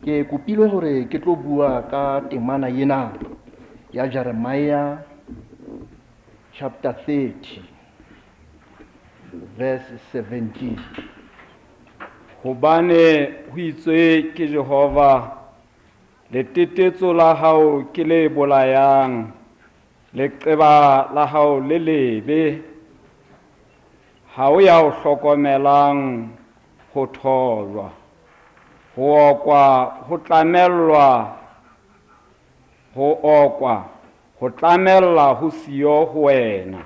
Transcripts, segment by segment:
Ke kopilwe hore ke tlo bua ka temana ena ya Jeremiah chapter 30 verse 17. Hobane ho itswe ke Jehova, Letetetso la hao ke le bolayang, leqeba la hao le lebe, ha o ya o hlokomelang ho thojwa, ho okwa ho tlamellwa, ho okwa ho tlamella ho siyo ho wena.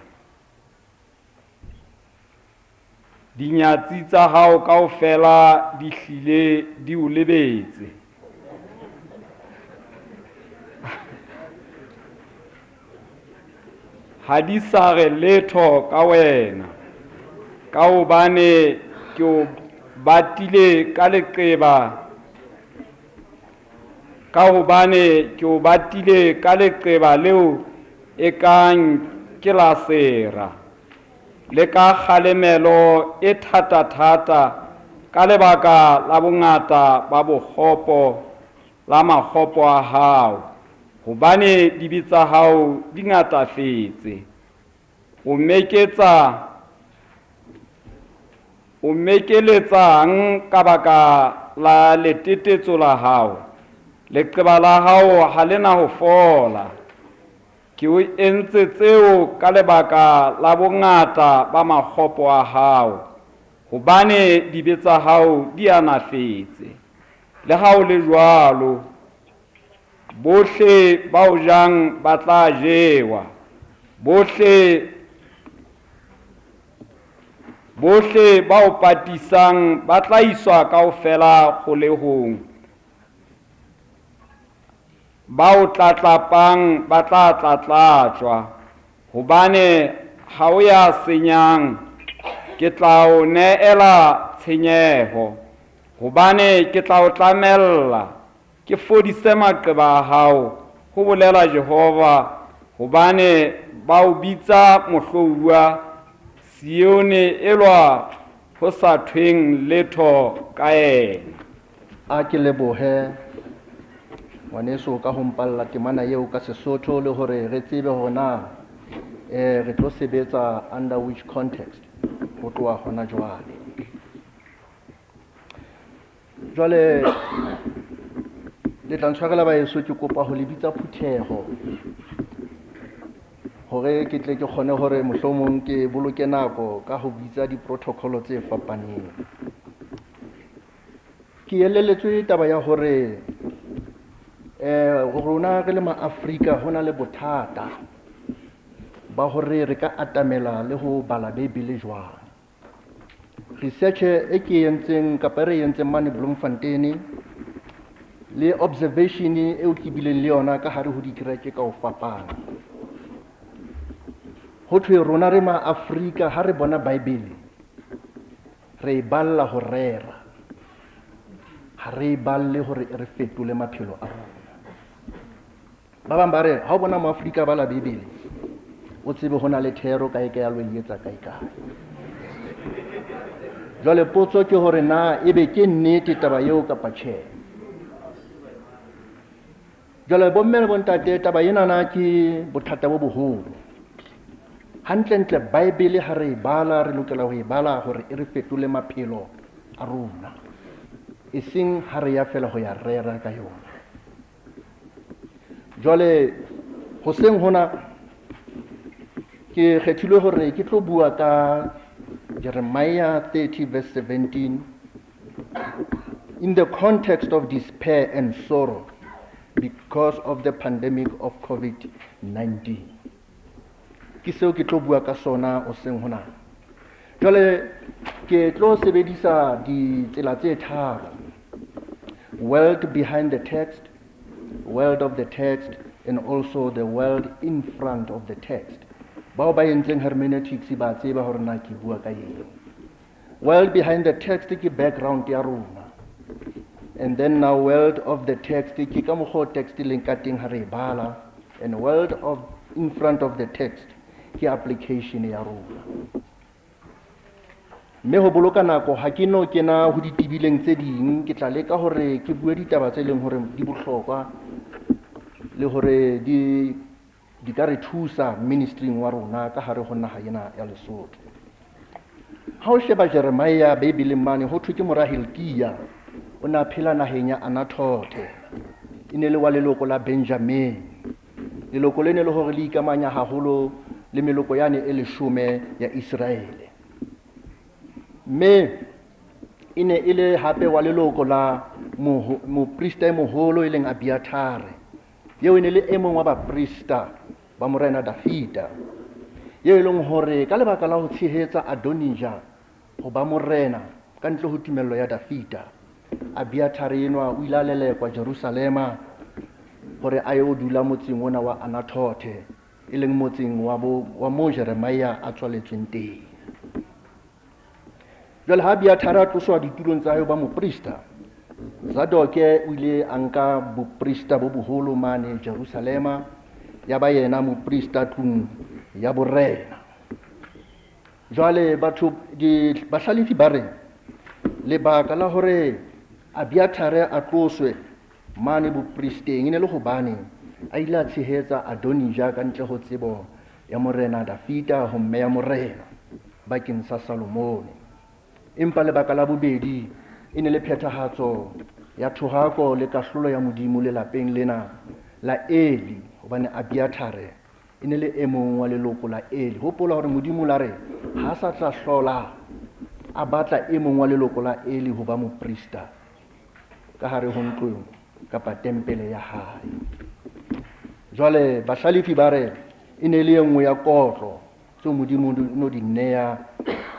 Dinyatsi tsa hao kaofela di hlile di o lebetse. Ha di sa re letho ka wena, kahobane ke o batile ka leqeba, kahobane ke o batile ka leqeba leo e kang ke la sera, le ka kgalemelo e thatathata ka lebaka la bongata ba bokgopo la makgopo a hao, hobane dibe tsa hao di ngatafetse. O meketsa, o mekeletsang ka baka la letetetso la hao? Leqeba la hao ha le na ho fola. Ke o entse tseo ka lebaka la bongata ba makgopo a hao, hobane dibe tsa hao di anafetse. Le ha ho le jwalo, bohle ba o jang ba tla jewa, bohle bohle ba o patisang ba tla iswa kaofela kgolehong, ba o tlatlapang ba tla tlatlajwa, hobane ha o ya senyang, ke tla o neela tshenyeho. Hobane ke tla o tlamella, ke fodise maqeba a hao, ho bolela Jehova, hobane ba o bitsa mohlouwa, Sione elwa ho sa thweng letho ka yena. A ke lebohe ngwaneso ka ho mpalla temana eo ka Sesotho le hore re tsebe hore na eh, re tlo sebetsa under which context ho tloha hona jwale. Jwale le tla ntshwarela baeso, ke kopa ho le bitsa phutheho hore ke tle ke kgone hore mohlomong ke boloke nako ka ho bitsa di-protocol tse fapaneng. Ke elelletswe taba ya hore eh rona re le ma-Afrika ho na le bothata ba hore re ka atamela le ho bala Bibele jwang. Research e ke e entseng kapa e re e entseng mane Bloemfontein le observation eo ke bileng le yona ka hare ho dikereke ka ho fapana. Ho thwe rona re ma-Afrika ha re bona Bible re e balla ho rera, ha re e balle hore e re fetole maphelo a rona. Ba bang ba re ha o bona moafrika bala Bibele o tsebe ho na le thero kae kae a lo e etsa kae kae. Jwale potso ke hore na ebe ke nnete taba eo kapa tjhe. Jwale bomme le bontate taba enana ke bothata bo boholo. Hantlentle Bible ha re e bala re lokela ho e bala hore e re fetole maphelo a rona, eseng ha re ya fela ho ya rera ka yona. Jwale hoseng hona ke kgethilwe hore ke tlo bua ka Jeremiah 30 verse 17 in the context of despair and sorrow because of the pandemic of COVID-19. Ke seo ke tlo bua ka sona hoseng hona. Jwale ke tlo sebedisa ditsela tse tharo. World behind the text, world of the text, and also the world in front of the text. Bao ba entseng hermeneutics ba tseba hore na ke bua ka eng. World behind the text ke background ya rona. And then now world of the text ke ka mokgwa o text e leng ka teng ha re e bala. And world of in front of the text ke application ya rona. Mme ho boloka nako ha ke no kena ho ditebileng tse ding, ke tla leka hore ke bue ditaba tse leng hore di bohlokwa le hore di di ka re thusa ministering wa rona ka hare ho naha ena ya Lesotho. Ha o sheba Jeremia Bibeleng mane ho thwe ke mora Hilkia, o ne a phela naheng ya Anathothe. E ne le wa leloko la Benjamin. Leloko le ne le hore le ikamanya haholo le meloko yane e leshome ya Iseraele. Mme e ne e le hape wa leloko la moprista e moholo e leng Abiathare. Eo e ne le e mong wa baprista ba morena Dafida, eo e leng hore ka lebaka la ho tshehetsa Adonija ho ba morena ka ntle ho tumello ya Dafida, Abiathare enwa o ile a lelekwa Jerusalema hore a yo dula motseng ona wa Anathothe, e leng motseng wa, bo, wa moo Jeremia a tswaletsweng teng. Jwale ha Abiathare a tloswa ditulong tsa hae ho ba moprista, Zadoke o ile a nka boprista bo boholo mane Jerusalema, ya ba yena moprista tlung ya borena. Jwale batho bahlalefi ba re lebaka la hore Abiathare a tloswe mane bopristeng e ne le hobane a ile a tshehetsa Adonija ka ntle ho tsebo ya morena Dafida ho mmeya morena bakeng sa Salomone. Empa lebaka la bobedi e ne le phethahatso ya thohako le kahlolo ya Modimo lelapeng lena la Eli, hobane Abiathare e ne le e mong wa leloko la Eli. Hopola hore Modimo la re ha sa tla hlola a batla e mong wa leloko la Eli ho ba moprista ka hare ho ntlo kapa tempele ya hae. Jwale bahlalefi ba re e ne le e nngwe ya kotlo tseo Modimo no di neya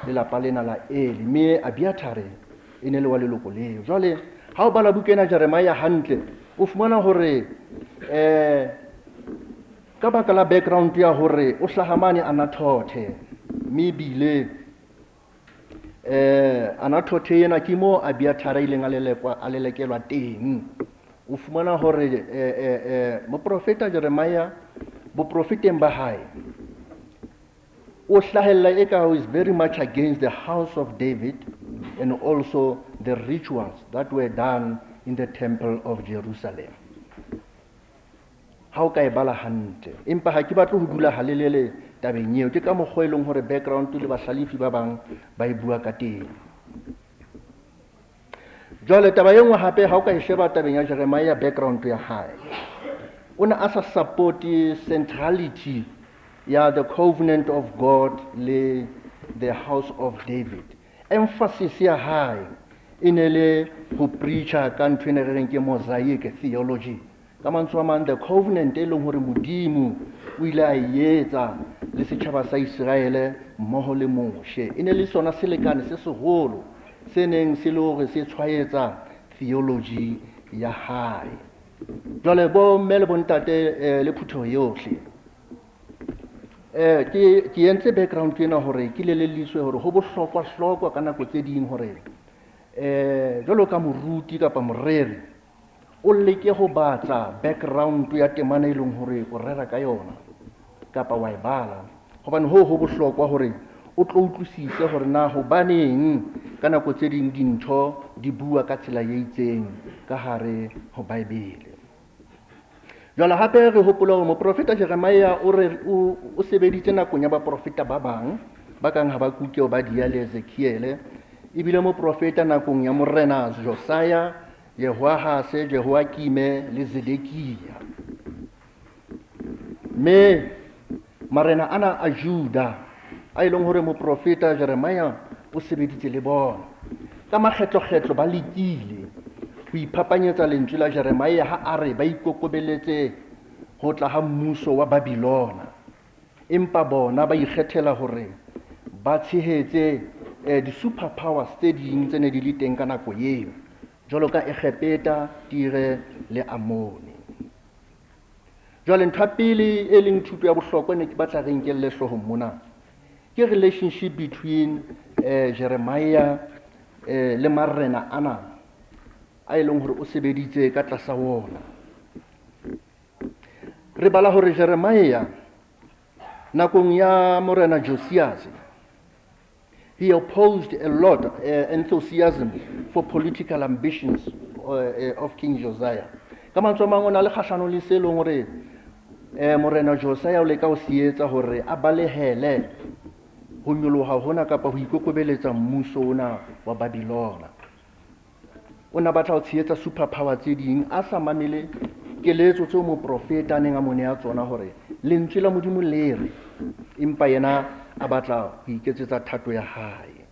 lelapa lena la Eli, mme Abiathare e ne le wa leloko leo. Jwale ha o bala buka ena Jeremia hantle, o fumana hore eh ka baka la background ya hore o hlaha mane Anathothe, mme ebile eh Anathothe ena ke mo Abiathare a ileng a lelekwa a lelekelwa teng. O fumana hore eh, eh, eh, moprofeta Jeremia boprofeteng ba hae o hlahella eka is very much against the house of David and also the rituals that were done in the temple of Jerusalem. Ha o ka e bala hantle, empa ha ke batle ho dula halelele tabeng eo. Ke ka mokgwa e leng hore background le bahlalefi ba bang ba e bua ka teng. Jwale taba e nngwe hape ha o ka e sheba tabeng ya Jeremiah background ya hae, o ne a sa support centrality ya the covenant of God le the house of David. Emphasis ya hae e ne le ho preacher ka ntho e ne re reng ke mosaic theology. Ka mantswe a mang, the covenant e leng hore Modimo o ile a e etsa le setjhaba sa Iseraele mmoho le Moshe, e ne le sona selekane se seholo se neng se le hore se tshwaetsa theology ya hae. Jwale bo mme le bontate eh, le phutheho yohle, eh, ke ke entse background ena hore ke lelelliswe hore ho bohlokwa-hlokwa ka nako tse ding hore eh, jwalo ka moruti kapa moreri o leke ho batla background ya temana e leng hore o rera ka yona kapa wa e bala, hobane hoo ho bohlokwa hore o tlo utlwisise hore na hobaneng ka nako tse ding dintho di bua ka tsela e itseng ka hare ho Bibele. Jwale hape re hopola hore moprofeta Jeremia o re o, o sebeditse nakong ya baprofeta ba bang ba kang Habakuke, Obadia le Ezekiele. Ebile moprofeta nakong ya morena Josia, Jehoahase, Jehoiakime le Zedekia. Mme marena ana a Juda a e leng hore moprofeta Jeremia o sebeditse le bona ka makgetlokgetlo ba lekile ho iphapanyetsa lentswe la Jeremia ha a re ba ikokobeletse ho tla ha mmuso wa Babilona, empa bona ba ikgethela hore ba tshehetse eh, di-super powers tse ding tse ne di le teng ka nako eo, jwalo ka Egepeta, Tire le Amone. Jwale ntho ya pele e leng thuto ya bohlokwa ne ke batla re nkelle hloohong mona ke relationship between eh, Jeremiah eh, le marena ana a e leng hore o sebeditse ka tlasa wona. Re bala hore Jeremiah nakong ya morena Josiase. He opposed a lot enthusiasm for political ambitions of King Josiah. Ka mantswe a mang o na le kgahlano le se leng hore Morena Josiah o leka ho se etsa hore a balehele ho nyoloha hona kapa ho ikokobeletsa mmuso ona wa Babylona. O ne a batla ho tshehetsa super power tse ding a sa mamele keletso tseo moprofeta a neng a mo neha tsona hore lentswe la Modimo le re, empa yena a batla ho iketsetsa thato ya hae.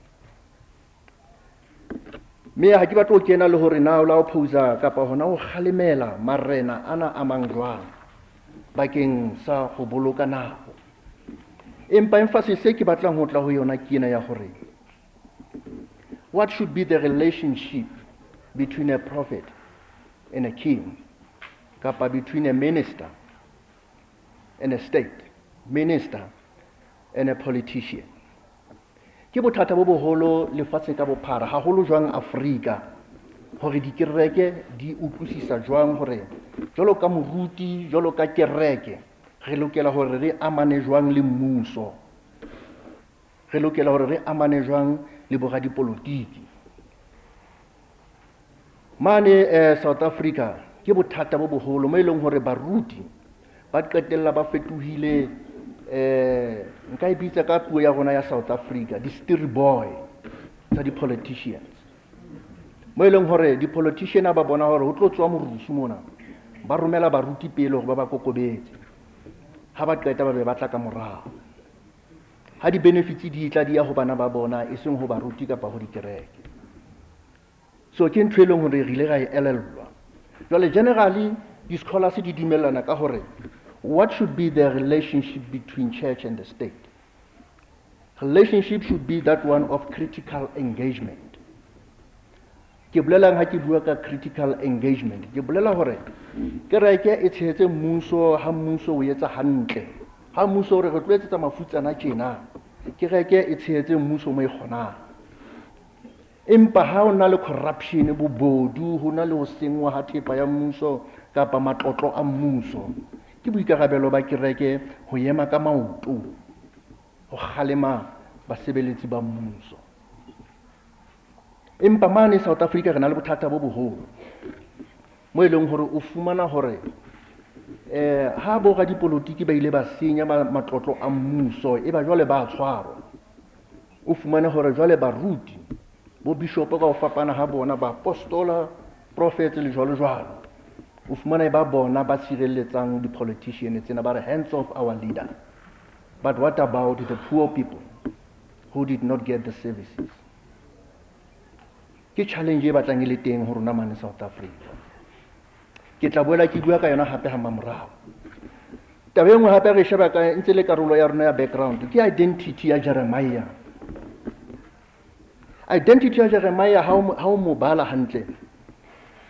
Mme ha ke batle ho kena le hore na o la oppose kapa hona ho kgalemela marena ana a mang jwang bakeng sa ho boloka nako. Empa emphasis e ke batlang ho tla ho yona ke ena ya hore what should be the relationship between a prophet and a king, kapa between a minister and a state, minister and a politician. Ke bothata bo boholo lefatsheng ka bophara, haholo jwang Afrika, hore dikereke di utlwisisa jwang hore jwalo ka moruti, jwalo ka kereke, re lokela hore re amane jwang le mmuso, re lokela hore re amane jwang le boradipolotiki. Mane South Africa ke bothata bo boholo mo e leng hore baruti ba qetella ba fetohile nka e bitsa ka puo ya rona ya South Africa di-steer boy tsa di-politicians, mo e leng hore di-politician ba bona hore ho tlo tswa morusu mona, ba romela baruti pele hore ba ba kokobetse, ha ba qeta ba be ba tla ka morao. Ha di-benefits di tla di ya ho bana ba bona, e seng ho baruti kapa ho dikereke. So ke ntho e leng hore re ile ra e elellwa. Jwale generally di-scholars di dumellana ka hore what should be the relationship between church and the state? Relationship should be that one of critical engagement. Ke bolelang ha ke bua ka critical engagement? Ke bolela hore kereke e tshehetse mmuso ha mmuso o etsa hantle. Ha mmuso o re re tlo etsetsa mafutsana tjena, kereke e tshehetse mmuso mo e kgonang. Empa ha o na le corruption, bobodu, ho na le ho senngwa ha thepa ya mmuso kapa matlotlo a mmuso, ke boikarabelo ba kereke ho ema ka maoto ho kgalema basebeletsi ba mmuso. Empa mane South Africa re na le bothata bo boholo mo e leng hore o fumana hore ha bo radipolotiki ba ile ba senya matlotlo a mmuso, e ba jwale ba tshwarwa. O fumane hore jwale baruti, bo bishopo ka ho fapana ha bona, baapostola, prophets le jwalo jwalo, o fumana e ba bona ba sireletsang di-politician tsena, ba re hands off our leader. But what about the poor people who did not get the services? Ke challenge e batlang e le teng ho rona mane South Africa. Ke tla boela ke bua ka yona hape ha mamorao. Taba e nngwe hape re sheba ka ntse le karolo ya rona ya background ke identity ya Jeremiah. Identity ya Jeremiah, ha o mo bala hantle,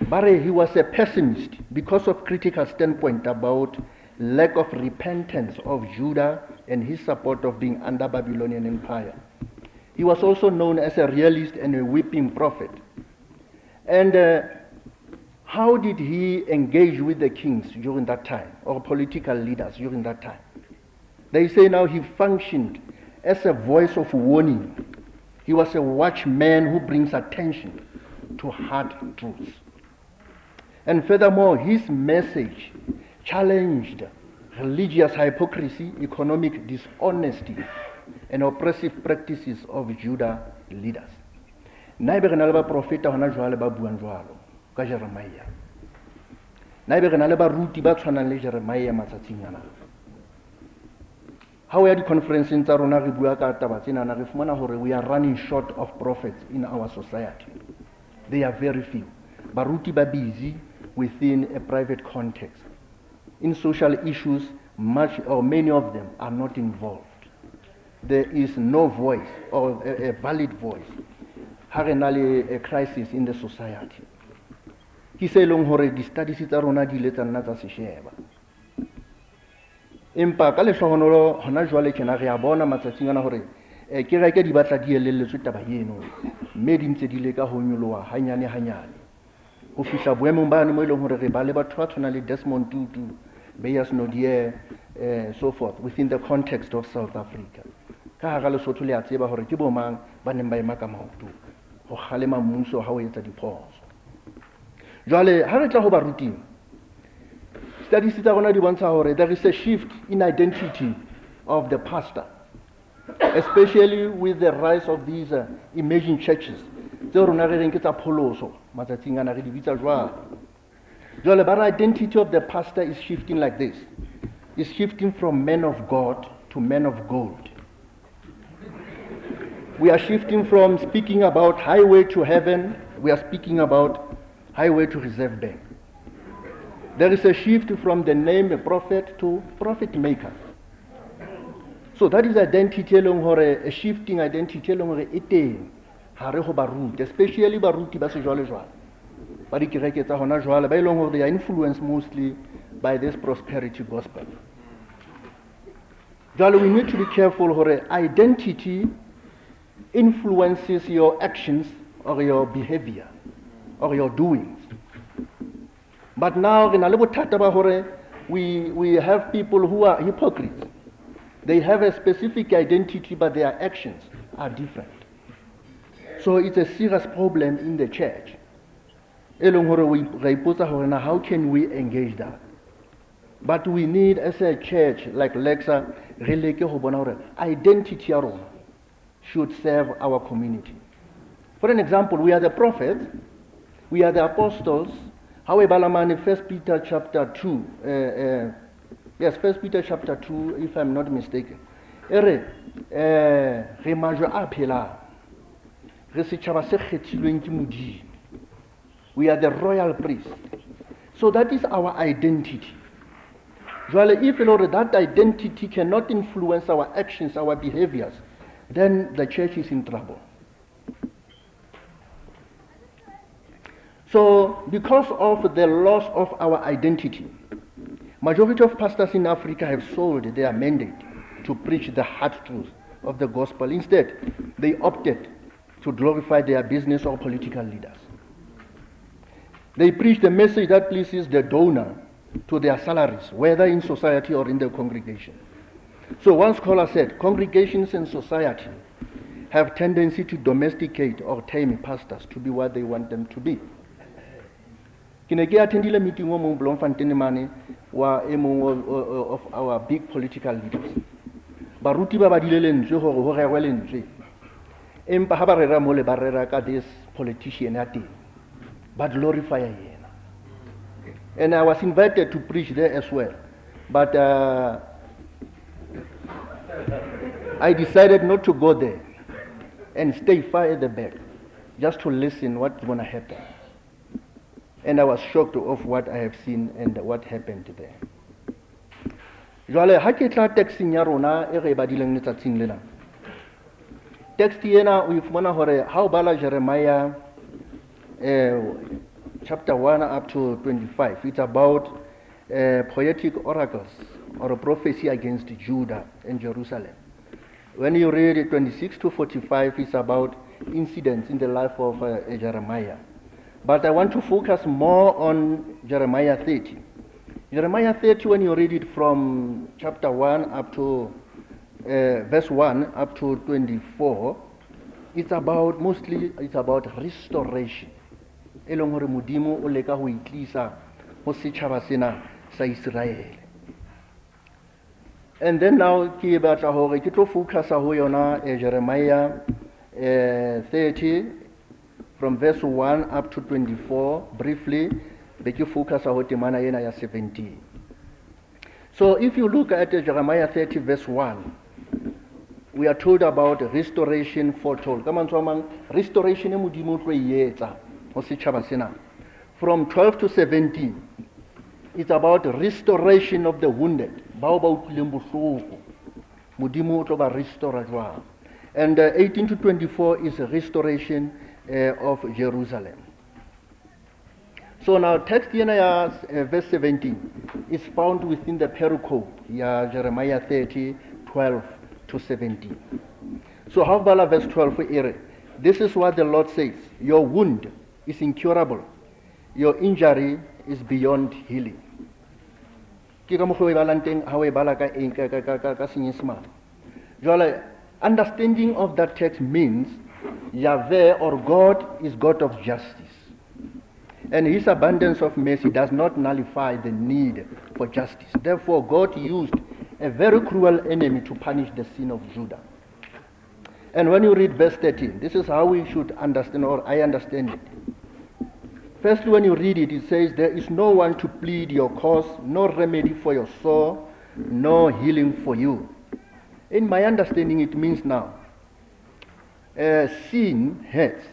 ba re he was a pessimist because of critical standpoint about lack of repentance of Judah and his support of being under Babylonian Empire. He was also known as a realist and a weeping prophet. And how did he engage with the kings during that time, or political leaders during that time? They say now he functioned as a voice of warning. He was a watchman who brings attention to hard truths. And furthermore, his message challenged religious hypocrisy, economic dishonesty, and oppressive practices of Judah leaders. Nna ebe re na le baprofeta hona jwale ba buang jwalo ka Jeremiah? Na ebe re na le baruti ba tshwanang le Jeremiah matsatsing ana? Ha o ya di-conferenceng tsa rona re bua ka taba tsenana, re fumana hore we are running short of prophets in our society. They are very few. Baruti ba busy within a private context. In social issues, much or many of them are not involved. There is no voice or a valid voice ha re na le a crisis in the society. Ke se e leng hore di-studies tsa rona di ile tsa nna tsa se sheba. Empa ka lehlohonolo hona jwale tjena re a bona matsatsing ana hore kereke di batla di elelletswe taba eno, mme di ntse di leka ho nyoloha hanyane hanyane ho fihla boemong bane mo e leng hore re ba le batho ba tshwanang le Desmond Tutu, Beyers Naudé, so forth within the context of South Africa. Ka hara Lesotho le a tseba hore ke bo mang ba neng ba ema ka maoto ho kgalema mmuso ha o etsa diphoso. Jwale ha re tla ho baruting, studies tsa rona di bontsha hore there is a shift in identity of the pastor, especially with the rise of these emerging churches tseo rona re reng ke tsa pholoso matsatsing ana re di bitsa jwalo. Jwale ba re identity of the pastor is shifting like this. Is shifting from men of God to men of gold. We are shifting from speaking about highway to heaven, we are speaking about highway to Reserve Bank. There is a shift from the name prophet to profit maker. So that is identity e leng hore, a shifting identity e leng hore e teng hare ho baruti, especially baruti ba sejwalejwale ba dikereke tsa hona jwale, ba e leng hore they are influenced mostly by this prosperity gospel. Jwale we need to be careful hore identity influences your actions or your behavior or your doings. But now re na le bothata ba hore we have people who are hypocrites. They have a specific identity, but their actions are different. So it's a serious problem in the church. E leng hore re ipotsa hore na how can we engage that? But we need, as a church like Lexa, re leke ho bona hore identity ya rona should serve our community. For an example, we are the prophets, we are the apostles. Ha o e bala mane 1 Peter chapter 2, yes, 1 Peter chapter 2, if I'm not mistaken. E re, re majwe a phelang, re setjhaba se kgethilweng ke Modimo. We are the royal priest. So that is our identity. Jwale, if e le hore that identity cannot influence our actions, our behaviors, then the church is in trouble. So, because of the loss of our identity, majority of pastors in Africa have sold their mandate to preach the hard truth of the gospel. Instead, they opted to glorify their business or political leaders. They preach the message that pleases the donor to their salaries, whether in society or in the congregation. So one scholar said, congregations and society have tendency to domesticate or tame pastors to be what they want them to be. Ke ne ke attendile meeting o mong Bloemfontein mane wa e mong of our big political leaders. Baruti ba badile lentswe hore ho rerwe lentswe. Empa ha ba rera mole ba rera ka this politician ya teng. Ba glorify yena. And I was invited to preach there as well. But I decided not to go there and stay far at the back just to listen what's going to happen. And I was shocked of what I have seen and what happened there. Jwale ha ke tla texting ya rona e re e badileng letsatsing lena. Text ena o e fumana hore ha o bala Jeremiah chapter 1 up to 25, it's about poetic oracles or a prophecy against Judah and Jerusalem. When you read 26 to 45, it's about incidents in the life of Jeremiah. But I want to focus more on Jeremiah 30. Jeremiah 30, when you read it from chapter 1 up to verse 1 up to 24, it's about mostly it's about restoration. E leng hore Modimo o leka ho itlisa ho setjhaba sena sa Iseraele. And then now ke batla hore ke tlo focusa ho yona Jeremiah 30 from verse 1 up to 24 briefly, be ke focusa ho temana ena ya 17. So if you look at Jeremiah 30 verse 1, we are told about restoration foretold. Ka mantswe a mang, restoration e Modimo o tlo e etsa ho setjhaba sena. From 12 to 17, it's about restoration of the wounded. Bao ba utlwileng bohloko. Modimo o tlo ba restore jwang. And 18 to 24 is restoration of Jerusalem. So now text ena ya verse 17 is found within the pericope ya Jeremiah 30, 12 to 17. So ha o bala verse 12 e re, this is what the Lord says, your wound is incurable, your injury is beyond healing. Ke ka mokgwa o e balang teng ha o e bala ka eng ka Senyesemane. Jwale understanding of that text means Yahweh or God is God of justice. And his abundance of mercy does not nullify the need for justice. Therefore, God used a very cruel enemy to punish the sin of Judah. And when you read verse 13, this is how we should understand, or I understand it. Firstly, when you read it, it says, There is no one to plead your cause, no remedy for your sore, no healing for you. In my understanding, it means now, sin hurts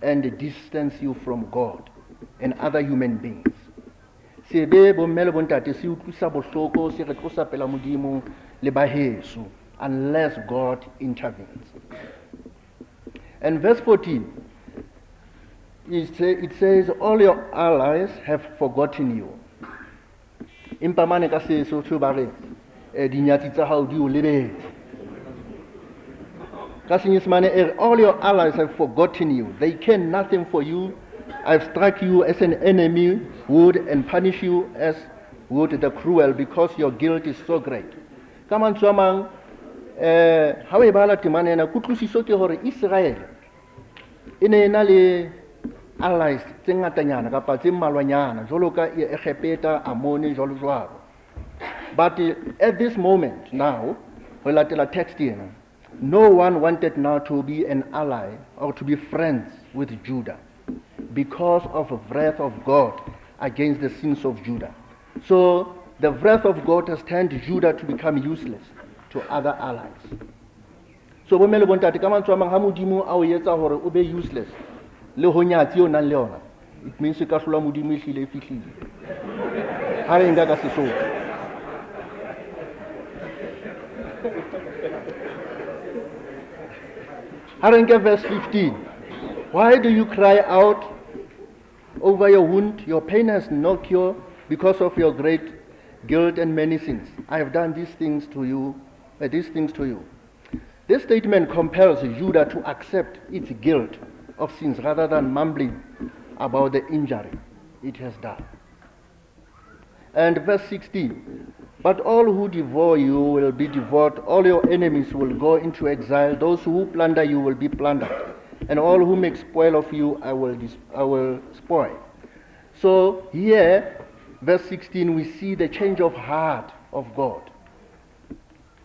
and distance you from God and other human beings. Sebe, bomme le bontate, se utlwisa bohloko, se re tlosa pela Modimo le baheso, unless God intervenes. And verse 14, it says, All your allies have forgotten you. Empa mane ka Sesotho ba re, dinyatsi tsa hao di o lebetse. Ka Senyesemane e re, All your allies have forgotten you. They care nothing for you. I've struck you as an enemy would and punish you as would the cruel, because your guilt is so great. Ka mantswe a mang, ha o e bala temana ena, kutlwisiso ke hore Israel e ne e na le allies tse ngatanyana kapa tse mmalwanyana, jwalo ka Egepeta, Amone, jwalo jwalo. But at this moment now, ho latela text ena, no one wanted now to be an ally or to be friends with Judah because of the wrath of God against the sins of Judah. So the wrath of God has turned Judah to become useless to other allies. So bomme le bontate, ka mantswe a mang, ha Modimo a o etsa hore o be useless le ho nyatsi o nang le yona, it means kahlolo ya Modimo e hlile e fihlile. Ha re nka ka Sesotho. Ha re nke verse 15. Why do you cry out over your wound? Your pain has no cure because of your great guilt and many sins. I have done these things to you, these things to you. This statement compels Judah to accept its guilt of sins rather than mumbling about the injury it has done. And verse 16, but all who devour you will be devoured, all your enemies will go into exile, those who plunder you will be plundered, and all who make spoil of you I will spoil. So here, verse 16, we see the change of heart of God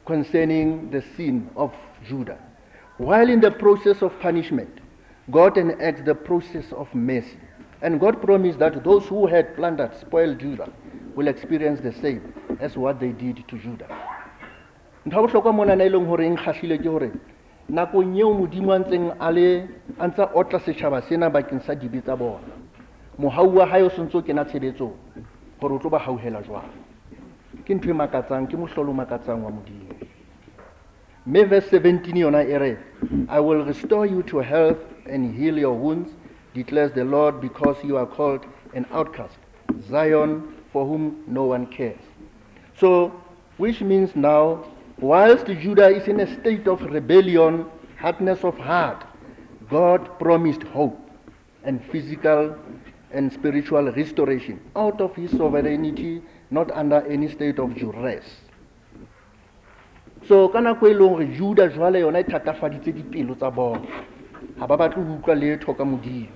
concerning the sin of Judah. While in the process of punishment, God enacts the process of mercy. And God promised that those who had plundered, spoiled Judah, will experience the same as what they did to Judah. Ntho ya bohlokwa mona na e leng hore e nkgahlile ke hore nakong eo Modimo a ntseng a le a ntsa otla setjhaba sena bakeng sa dibe tsa bona, mohau wa hae o sentse o kena tshebetsong hore o tlo ba hauhela jwang. Ke ntho e makatsang, ke mohlolo o makatsang wa Modimo. Mme verse 17 yona e re, I will restore you to health and heal your wounds, declares the Lord, because you are called an outcast, Zion, for whom no one cares. So, which means now, whilst Judah is in a state of rebellion, hardness of heart, God promised hope and physical and spiritual restoration out of his sovereignty, not under any state of duress. So ka nako e leng hore Judah jwale yona e thatafaditse dipelo tsa bona, ha ba batle ho utlwa letho ka Modimo.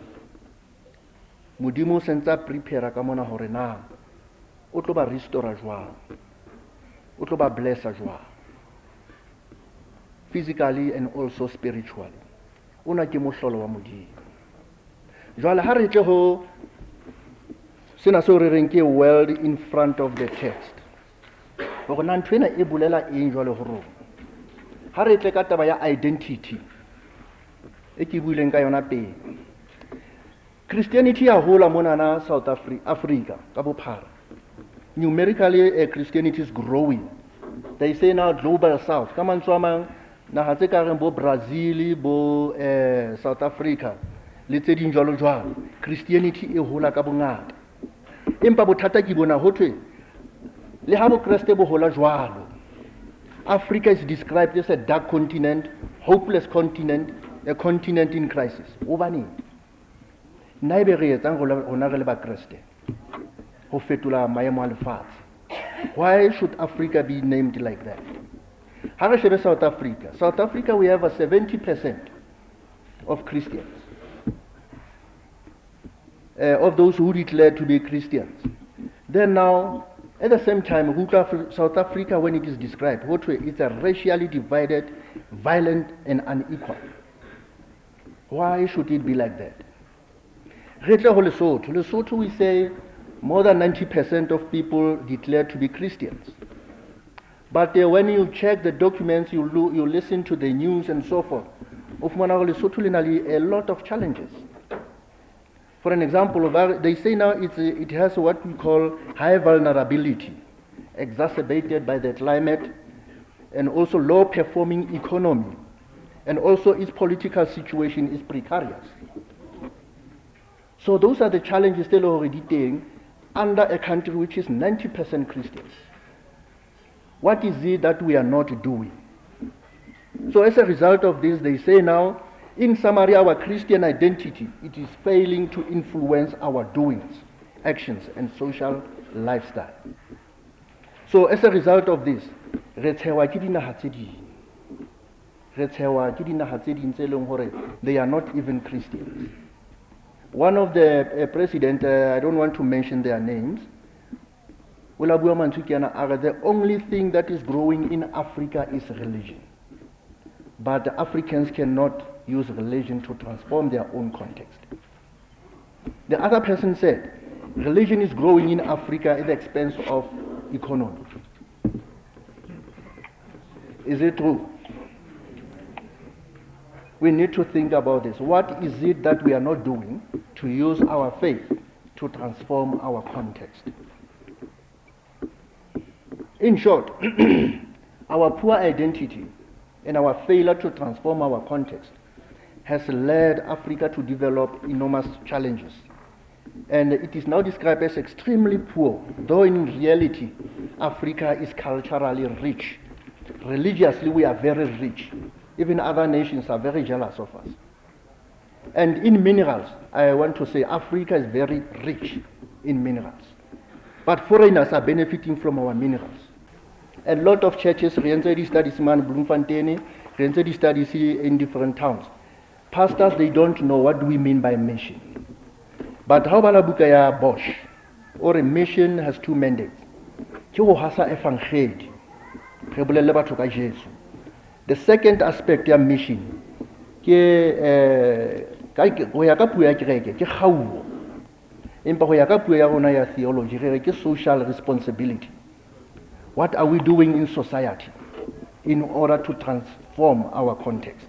Modimo o sentse a prepare ka mona hore na o tlo ba restore jwang, o tlo ba blessa jwang, physically and also spiritually. Ona ke mohlolo wa Modimo. Jwale ha re tle ho sena seo re reng ke world in front of the text, hore na ntho ena e bolela eng jwale ho rona. Ha re tle ka taba ya identity e ke buileng ka yona pele. Christianity ya hola monana South Africa ka bophara. Numerically, Christianity is growing. They say now global south. Ka mantswe a mang, naha tse ka reng bo Brazil, bo South Africa le tse ding jwalo jwalo, Christianity e hola ka bongata. Empa bothata ke bona ho thwe le ha bokreste bo hola jwalo, Africa is described as a dark continent, hopeless continent, a continent in crisis. Hobaneng? Nna ebe re etsang rona re le bakreste ho fetola maemo a lefatshe? Why should Africa be named like that? Ha re shebe South Africa. South Africa, we have a 70% of Christians, of those who declare to be Christians. Then now, at the same time, South Africa, when it is described, it's a racially divided, violent, and unequal. Why should it be like that? Re tle ho Lesotho. Lesotho, we say more than 90% of people declare to be Christians. But when you check the documents, you listen to the news and so forth, o fumana hore Lesotho le na le a lot of challenges. For an example, they say now it has what we call high vulnerability, exacerbated by the climate, and also low performing economy, and also its political situation is precarious. So those are the challenges still already teng under a country which is 90% Christians. What is it that we are not doing? So as a result of this, they say now, in summary, our Christian identity, it is failing to influence our doings, actions, and social lifestyle. So as a result of this, re tshehwa ke dinaha tse ding. Re tshehwa ke dinaha tse ding tse leng hore they are not even Christians. One of the president, I don't want to mention their names, o la bua mantswe ke ana, a re the only thing that is growing in Africa is religion. But the Africans cannot use religion to transform their own context. The other person said, religion is growing in Africa at the expense of economy. Is it true? We need to think about this. What is it that we are not doing to use our faith to transform our context? In short, our poor identity and our failure to transform our context has led Africa to develop enormous challenges. And it is now described as extremely poor, though in reality, Africa is culturally rich. Religiously, we are very rich. Even other nations are very jealous of us. And in minerals, I want to say Africa is very rich in minerals. But foreigners are benefiting from our minerals. A lot of churches, re entse di-studies mane Bloemfontein, re entse di-studies in different towns. Pastors, they don't know what do we mean by mission. But ha o bala buka ya Bosch, o re mission has two mandates. Ke ho hasa evangeli, re bolelle batho ka Jesu. The second aspect ya mission ke ho ya ka puo ya kereke ke kgauo. Empa ho ya ka puo ya rona ya theology re re ke social responsibility. What are we doing in society in order to transform our context?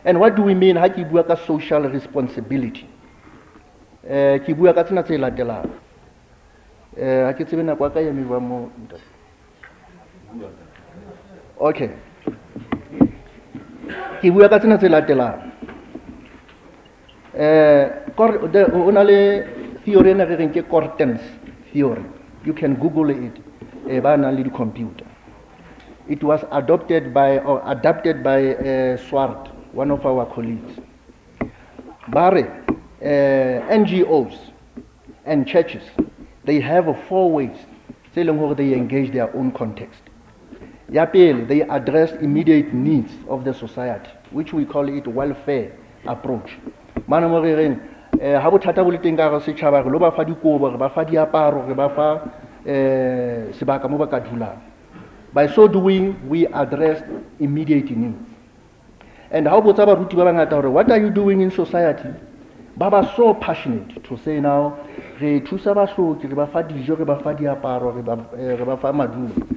And what do we mean ha ke bua ka social responsibility? Ke bua ka tsena tse latelang. Ha ke tsebe nako ya ka e eme jwang mo, ntate. Okay. Ke bua ka tsena tse latelang. O na le theory ena re reng ke Korten's theory. You can Google it. Ba nang le di-computer. It was adopted by or adapted by Swart, one of our colleagues. Ba re, NGOs and churches, they have four ways tse leng hore they engage their own context. Ya pele, they address immediate needs of the society, which we call it welfare approach. Mane mo re reng, ha bothata bo le teng ka hara setjhaba, re lo ba fa dikobo, re ba fa diaparo, re ba fa sebaka mo ba ka dulang. By so doing, we address immediate needs. And ha o botsa baruti ba bangata hore what are you doing in society? Ba ba so passionate to say now, re thusa bahloki, re ba fa dijo, re ba fa diaparo, re ba fa madulo.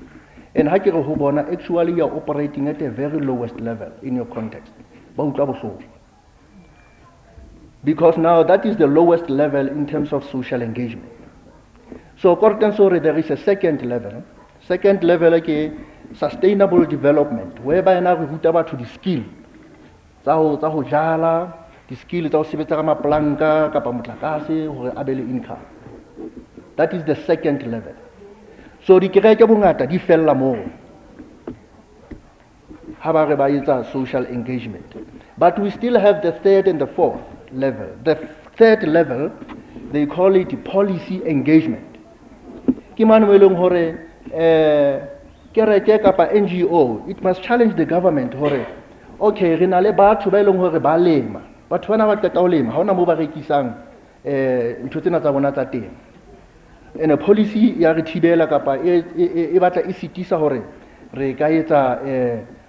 And ha ke re ho bona, actually you are operating at a very lowest level in your context. Ba utlwa bohloko. Because now that is the lowest level in terms of social engagement. So Korten sorry, there is a second level. Second level ke sustainable development, whereby na re ruta batho di-skill tsa ho jala, di-skill tsa ho sebetsa ka maplanka kapa motlakase hore a be le income. That is the second level. So dikereke bongata di fella moo ha ba re ba etsa social engagement. But we still have the third and the fourth level. The third level, they call it policy engagement. Ke mane mo e leng hore, kereke kapa NGO, it must challenge the government hore, okay, re na le batho ba e leng hore ba lema. Batho bana ba qeta ho lema, ha hona moo ba rekisang ntho tsena tsa bona tsa temo. Ene policy ya re thibela kapa e batla e sitisa hore re ka etsa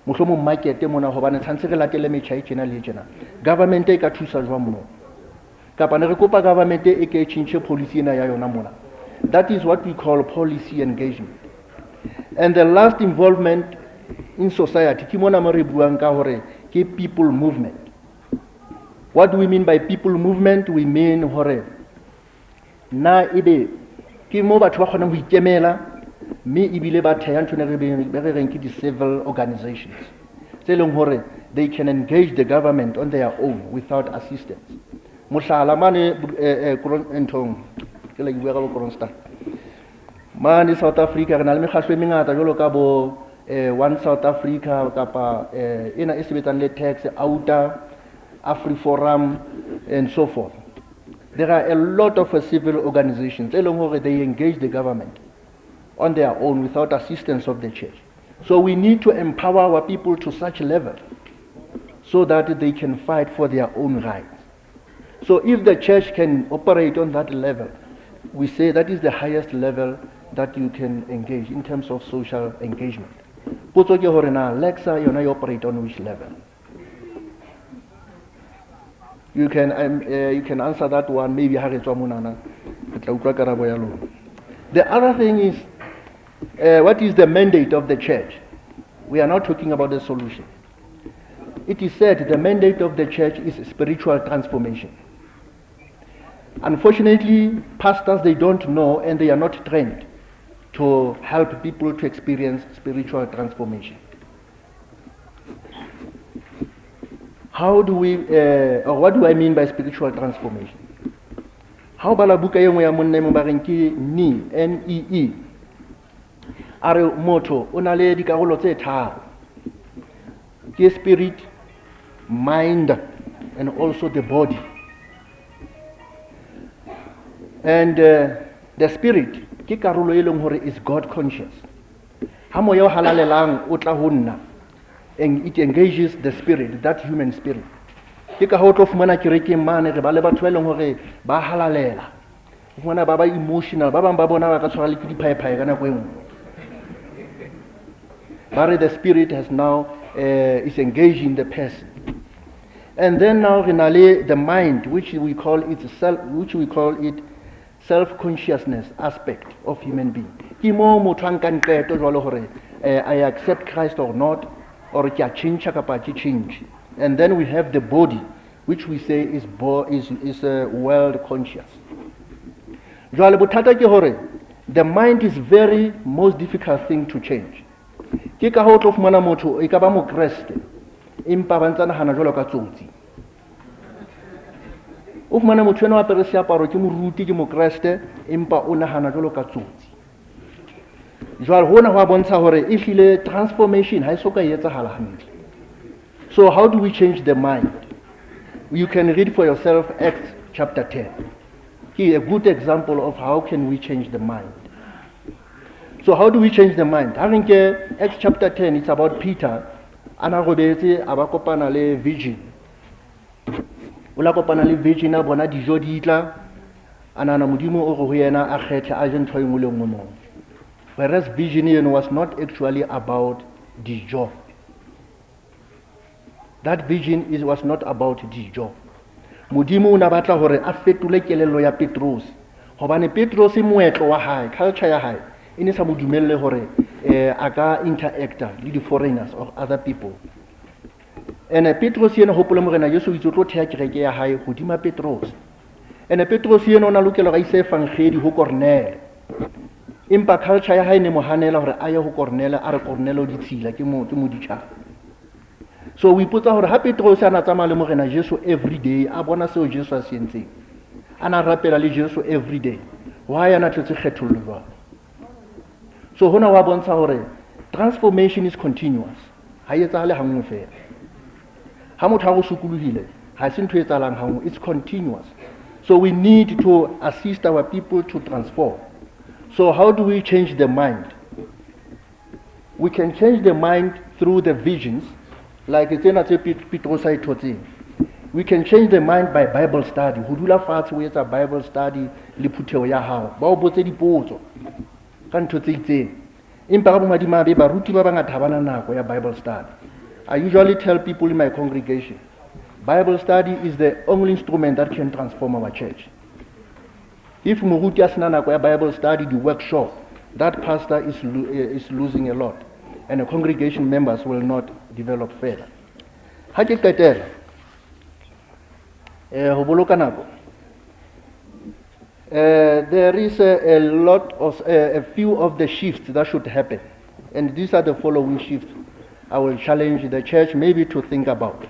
mohlomong market mona, hobane tshwanetse re latele metjha e tjena le e tjena. Government e ka thusa jwang moo? Kapa ne re kopa government e ke e tjhentjhe policy ena ya yona mona. That is what we call policy engagement. And the last involvement in society, ke mona mo re buang ka hore ke people movement. What do we mean by people movement? We mean hore na ebe ke mo batho ba kgonang ho ikemela, mme ebile ba theha ntho e re reng ke di-civil organizations tse leng hore they can engage the government on their own without assistance. Mohlala mane nthong, ke la ke bua ka bo Kroonstad. Mane South Africa re na le mekgahlo e mengata jwalo ka bo One South Africa kapa ena e sebetsang le tax, OUTA, AfriForum and so forth. There are a lot of civil organizations tse leng hore they engage the government on their own without assistance of the church. So we need to empower our people to such level so that they can fight for their own rights. So if the church can operate on that level, we say that is the highest level that you can engage in terms of social engagement. Potso ke hore na LECSA yona e operate on which level? You can answer that one maybe ha re tswa monana, re tla utlwa karabo ya lona. The other thing is, what is the mandate of the church? We are not talking about the solution. It is said the mandate of the church is spiritual transformation. Unfortunately, pastors, they don't know and they are not trained to help people to experience spiritual transformation. How do we, or what do I mean by spiritual transformation? Ha o bala buka e nngwe ya monna e mong ba reng ke Nee, N E E, a re motho o na le dikarolo tse tharo. Ke spirit, mind, and also the body. And the spirit ke karolo e leng hore is God conscious. Ha moya o halalelang o tla ho nna, and it engages the spirit, that human spirit. Ke ka ho tlo fumana kerekeng mane re ba le batho ba e leng hore ba halalela. O fumana ba ba emotional, ba bang ba bona ba ka tshwara le ke diphaephae ka nako e nngwe. Ba re the spirit has now is engaging the person. And then now re na le the mind, which we call it self, which we call it self-consciousness aspect of human being. Ke mo motho a nkang qeto jwalo hore I accept Christ or not, or ke a tjhentjha kapa ke tjhentjhe. And then we have the body, which we say is world conscious. Jwale bothata ke hore the mind is very most difficult thing to change. Ke ka ho tlo fumana motho e ka ba mokreste, empa ba ntsa nahana jwalo ka tsotsi. O fumana motho enwa a apere seaparo ke moruti, ke mokreste, empa o nahana jwalo ka tsotsi. Jwale hona ho a bontsha hore ehlile transformation ha e so ka e etsahala hantle. So how do we change the mind? You can read for yourself Acts chapter 10. Ke a good example of how can we change the mind. So how do we change the mind? Ha re nke Acts chapter 10, it's about Peter. A na robetse, a ba kopana le vision. O la kopana le vision, a bona dijo di tla. A nahana Modimo o re ho yena a kgethe a je ntho e nngwe le nngwe moo. Whereas vision eno was not actually about dijo. That vision was not about dijo. Modimo o na batla hore a fetole kelello ya Petrose. Hobane Petrose moetlo wa hae, culture ya hae, e ne sa mo dumelle hore a ka interacta le di-foreigners or other people. Ene Petrose ena hopole Morena Jesu o itse o tlo theha kereke ya hae hodima Petrose. Ene Petrose ena o na lokela hore a ise evangeli ho Cornele. Empa culture ya hae ne mo hanela hore a ye ho Cornele, a re Cornele o ditshila, ke moditjhaba. So o ipotsa hore ha Petrose a na tsamaya le Morena Jesu every day, a bona seo Jesu a se entseng, a na rapela le Jesu every day, why a na tletse kgethollo jwalo? So hona wa bontsha hore transformation is continuous. Ha e etsahale hanngwe fela. Ha motho a go sokolohile, ha se ntho e etsahalang hanngwe, it's continuous. So we need to assist our people to transform. So how do we change the mind? We can change the mind through the visions, like tsena tse Petrose a e thotseng. We can change the mind by Bible study. Ho dula fatshe o etsa Bible study le phutheho ya hao. Ba o botse dipotso ka ntho tse itseng. Empa ka bomadimabe baruti ba bangata ha ba na nako ya Bible study. I usually tell people in my congregation, Bible study is the only instrument that can transform our church. If moruti a sena nako ya Bible study, the workshop, that pastor is losing a lot, and the congregation members will not develop further. Ha ke qetela, ho boloka nako, there is a lot of, a few of the shifts that should happen, and these are the following shifts I will challenge the church maybe to think about.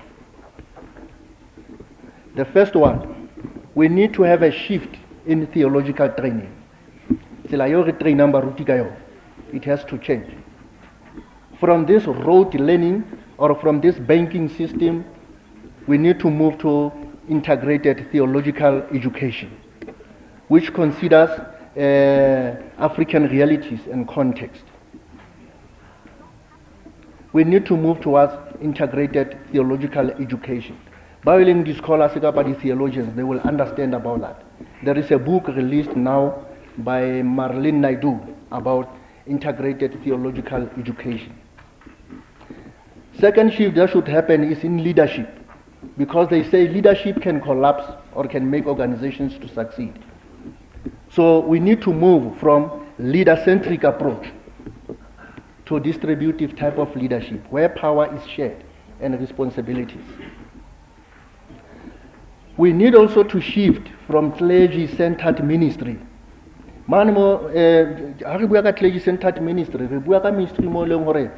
The first one, we need to have a shift in theological training. Tsela eo re trainang baruti ka yona, it has to change. From this rote learning or from this banking system, we need to move to integrated theological education, which considers African realities and context. We need to move towards integrated theological education. Ba e leng di-scholars kapa di-theologians, they will understand about that. There is a book released now by Marlene Naidu about integrated theological education. Second shift that should happen is in leadership, because they say leadership can collapse or can make organizations to succeed. So we need to move from leader-centric approach to distributive type of leadership, where power is shared and responsibilities. We need also to shift from clergy-centered ministry. Mane mo, ha re bua ka clergy-centered ministry, re bua ka ministry mo e leng hore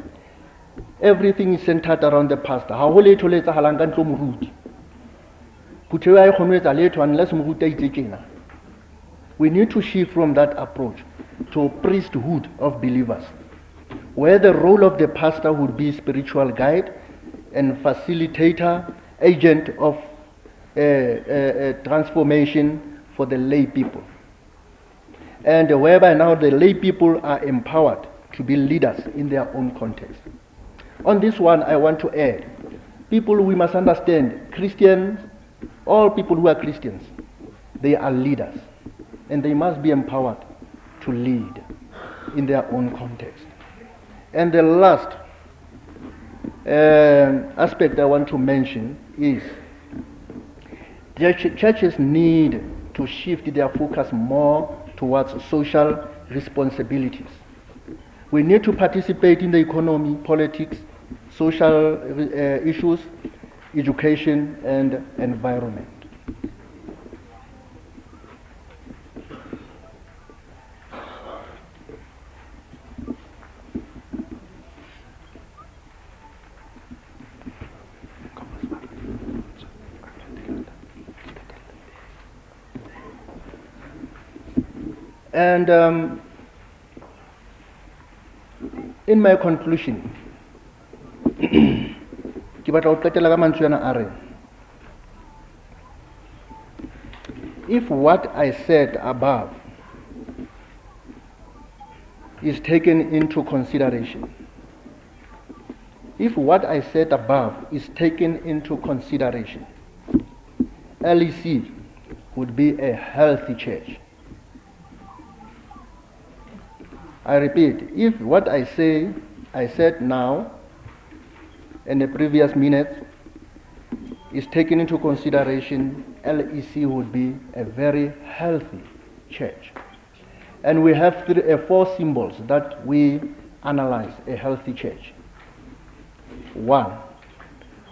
everything is centered around the pastor. Ha ho letho le etsahalang ka ntlo moruti. Phutheho ha e kgone ho etsa letho unless moruti a itse tjena. We need to shift from that approach to priesthood of believers, where the role of the pastor would be spiritual guide and facilitator, agent of transformation for the lay people. And whereby now the lay people are empowered to be leaders in their own context. On this one, I want to add, people we must understand, Christians, all people who are Christians, they are leaders, and they must be empowered to lead in their own context. And the last aspect I want to mention is the churches need to shift their focus more towards social responsibilities. We need to participate in the economy, politics, social issues, education, and environment. And in my conclusion, ke batla ho qetela ka mantswe ana a reng, if what I said above is taken into consideration, if what I said above is taken into consideration, LEC would be a healthy church. I repeat, if what I said now, in the previous minutes, is taken into consideration, LEC would be a very healthy church. And we have four symbols that we analyze a healthy church. 1,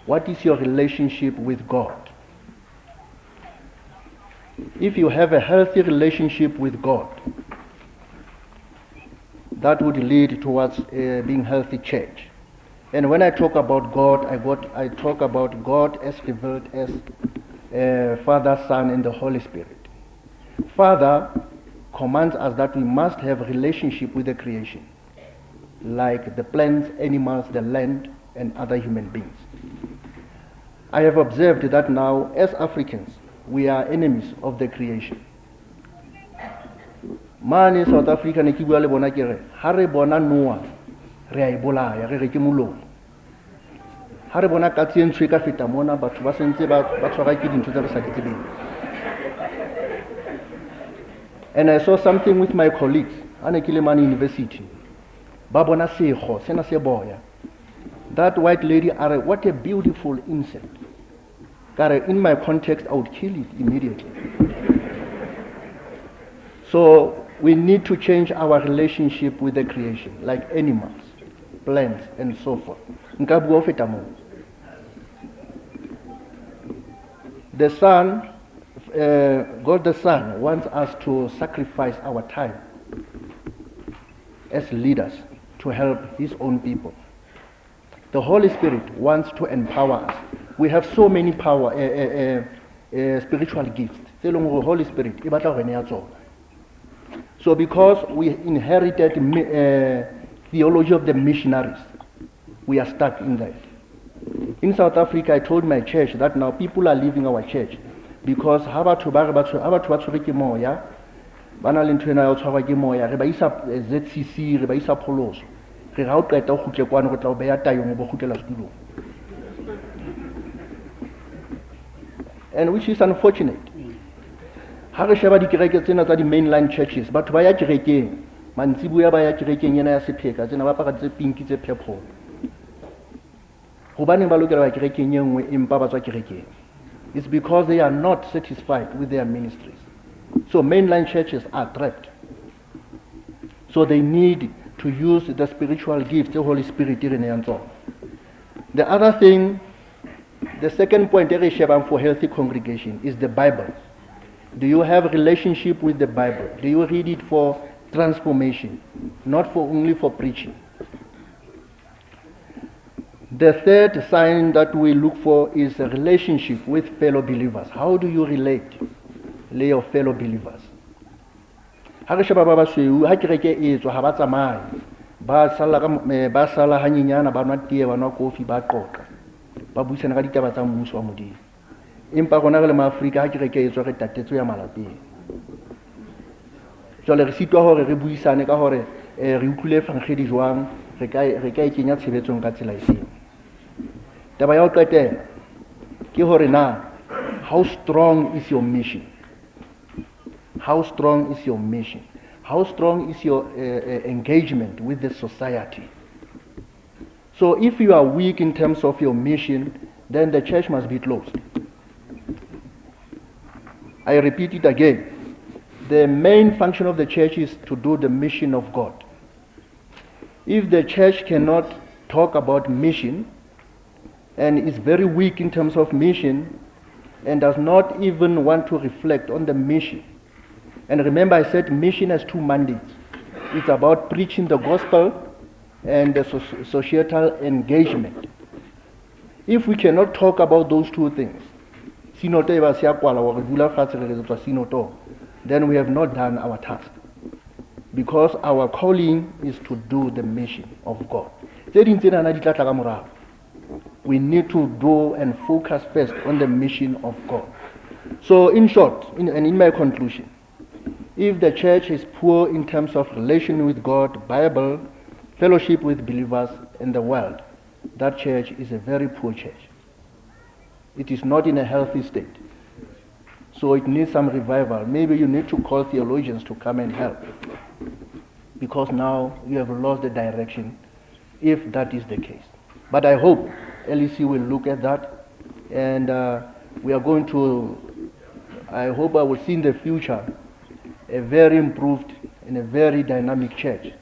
what is your relationship with God? If you have a healthy relationship with God, that would lead towards being healthy church. And when I talk about God, I talk about God as revealed as Father, Son, and the Holy Spirit. Father commands us that we must have a relationship with the creation, like the plants, animals, the land, and other human beings. I have observed that now, as Africans, we are enemies of the creation. Mane South Africa ne ke bua le bona ke re, ha re bona noa, re a e bolaya, re re ke molomo. Ha re bona katse e ntsho e ka feta mona, batho ba sentse ba tshwarwa ke dintho tse re sa di tsebeng. And I saw something with my colleagues, ha ne ke le mane university. Ba bona sekgo, sena se boya. That white lady a re, what a beautiful insect. Ka re, in my context, I would kill it immediately. So we need to change our relationship with the creation, like animals, plants, and so forth. Nka bua ho feta moo. The Son, God the Son, wants us to sacrifice our time as leaders to help His own people. The Holy Spirit wants to empower us. We have so many spiritual gifts. Tse leng hore Holy Spirit e batla ho re neha tsona. So because we inherited theology of the missionaries, we are stuck in that. In South Africa, I told my church that now people are leaving our church because ha batho ba re ba tshwe-, ha batho ba tshwerwe ke moya, ba na le ntho ena ya ho tshwarwa ke moya, re ba isa ZCC, re ba isa pholoso. Re ha o qeta o kgutle kwano, re tla o beha tayong, o bo kgutlela setulong. And which is unfortunate. Ha re sheba dikereke tsena tsa di-mainline churches, batho ba ya kerekeng, mantsiboya ba ya kerekeng ena ya sepheka, tsena ba apara tse pink, tse purple. Hobaneng ba lokela ho ya kerekeng e nngwe empa ba tswa kerekeng? It's because they are not satisfied with their ministries. So mainline churches are trapped. So they need to use the spiritual gifts, the Holy Spirit e re neyang tsona. The other thing, the second point e re shebang for healthy congregation is the Bible. Do you have a relationship with the Bible? Do you read it for transformation, not for only for preaching? The third sign that we look for is a relationship with fellow believers. How do you relate le your fellow believers? Ha re sheba ba basweu, ha kereke e tswa, ha ba tsamaye. Ba sala ka mo-, ba sala hanyenyana, ba nwa tee, ba nwa kofi, ba qoqa. Ba buisana ka ditaba tsa mmuso wa Modimo. Empa rona re le maAfrika, ha kereke e tswa, re tatetse ya malapeng. Jwale re sitwa hore re buisane ka hore, re utlwile evangeli jwang, re ka e kenya tshebetsong ka tsela efeng. Taba ya ho qetela ke hore na, how strong is your mission? How strong is your mission? How strong is your engagement with the society? So if you are weak in terms of your mission, then the church must be closed. I repeat it again. The main function of the church is to do the mission of God. If the church cannot talk about mission and is very weak in terms of mission and does not even want to reflect on the mission. And remember, I said mission has two mandates. It's about preaching the gospel and the societal engagement. If we cannot talk about those two things, sinoto e ba se ya kwala hore dula fatshe re re tswa sinoto, then we have not done our task. Because our calling is to do the mission of God. Tse ding tsena di tla tla ka morao. We need to do and focus first on the mission of God. So in short, and in my conclusion, if the church is poor in terms of relation with God, Bible, fellowship with believers and the world, that church is a very poor church. It is not in a healthy state. So it needs some revival. Maybe you need to call theologians to come and help. Because now you have lost the direction, if that is the case. But I hope LEC will look at that, and we are going to, I hope I will see in the future a very improved and a very dynamic church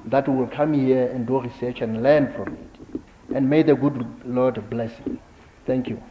that will come here and do research and learn from it. And may the good Lord bless you. Thank you.